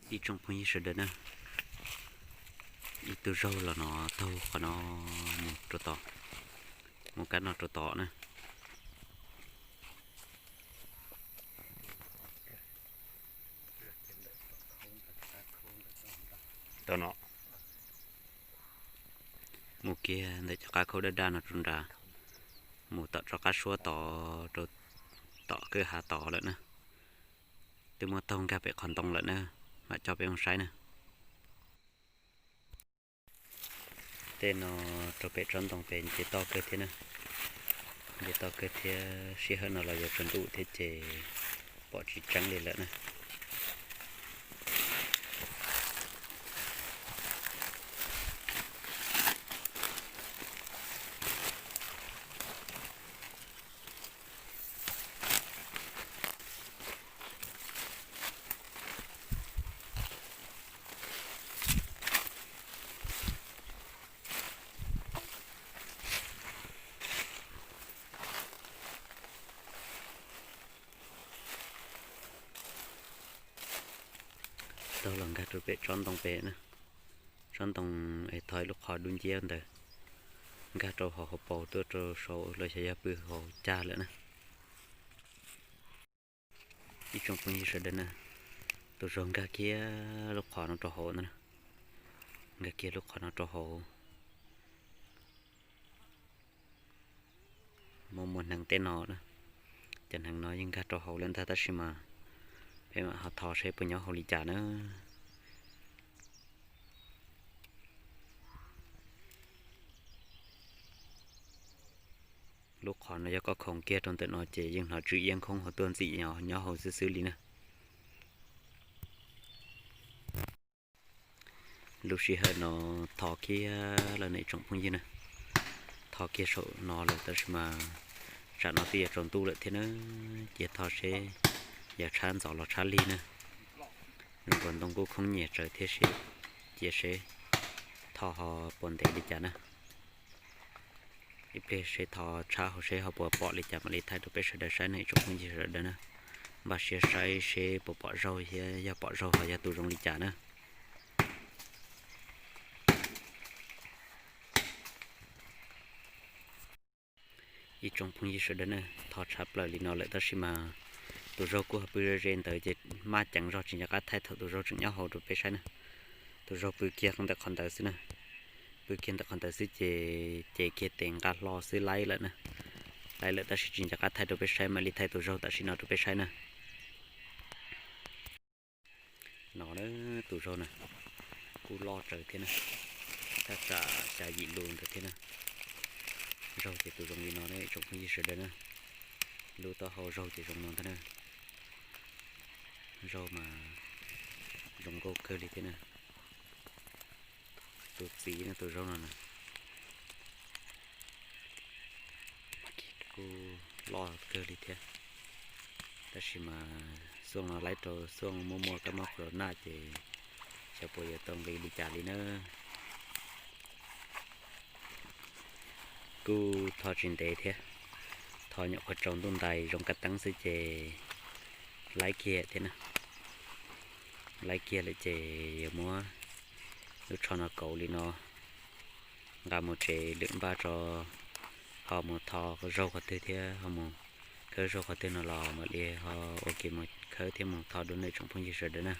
Ib tsoom phooj ywg sawv daws na, ib tug zaug los no taug qhov no mus rau tod, mus kab no rau tod na. Tau no, mus kiag ntawm cov qab khaub daj daj no rau nrad, mus tom rov qab suab tod rau tom kwj ha tod lawm na. Twb muab taug nkag pem qhov ntoo lawm na, mam coj peb mus saib na. Tej no rau pem tsob ntoo pem nce toj kawg thiab na, nce toj kawg thiab, sij hawm no los yuav tsaus ntuj thiab ces pom tsis tseeb li lawm na. Taug los nkag rau pem tsob ntoo pem na, tsob ntoo es thov ib lub qhov dub nciab ntawd, nkag rau hauv hauv paus tuaj rau saud los xyov yog pw hauv cag lawm na. Ib tsoom phooj ywg sawv daws na, tus zaug nkag kiag lub qhov no rau hauv ntag, nkag kiag lub qhov no rau hauv. Muaj muaj hneev tej no na, cov hneev no yeej nkag rau hauv lawm ntag tab sis mas peb mam ho thov seb puas nyob hauv li cas na. Lub qhov no yog koj khoov kiag rau ntawm no ces yeej hnov tsw iab nkoob hauv tuaj ntxim nyob hauv xwb xwb li na. Lub sij hawm no thov kiag lawm na ib tsoom phooj ywg na, thov kiag saum no lawm tab sis mas tsam no twb yuav tsaus ntuj lawm thiab na, cia thov seb yog tshab ntxov los tshab lig na. Nws nkaus ntoo kuj khoob nyiam tsawv thiab seb, cia seb thov ho puas ntev li cas na. Ib pliag seb thov tshab hauv seb ho puas pom li cas mam li thaij rau peb sawv daws saib na ib tsoom phooj ywg sawv daws na. Npaj siab saib seb puas pom zaug thiab yog pom zaug ho yog tus zoo li cas na. Ib tsoom phooj ywg sawv daws na, thov tshab plaws li no lawm tab sis mas tus zaug kuj ho pw ze ze ntawd ces maj ceev zog tsis nco qab thaij thaum tus zaug tseem nyob hauv rau peb saib na. Tus zaug pw kiag ntawm qhov ntawd xwb na, pw kiag ntawm qhov ntawd xwb ces ces kiag tes nqa hlo xwb laib lawm na. Laib lawm tab sis tsis nco qab thaij rau peb saib, mam li thaij tus zaug tam sim no rau peb saib na. No na, tus zaug na, kuj loj tsawv thiab na, thaj tsam xya yim lus ntawd thiab na. Zaug ces tus zoo li no na ib tsoom phooj ywg sawv daws na. Lub taub hau zaug ces zoo no ntag na. Zaug mas zoo nkauj kawg li thiab na. Tus txiv no tus zaug no na kuj loj kawg li thiab. Tab sis mas xuaj no laib rau xuaj muaj muaj kab mob corona ces xyov puas yuav tau nqi li cas li na. Kuj tho tsis ntev thiab, tho nyuam qhuav tsaus ntuj ntais zoo kab teeb xwb ces laib kiag thiab na. Laib kiag lawm ces yuav muab lub tsho no kauv li no nqa mus tsev lwm npaj tso, ho mus tho zaug qhov twg thiab ho mus khawb zaug qhov twg no los mam li ho ua ke mus khawb thiab mus tho dua na tsoom phooj ywg sawv daws na.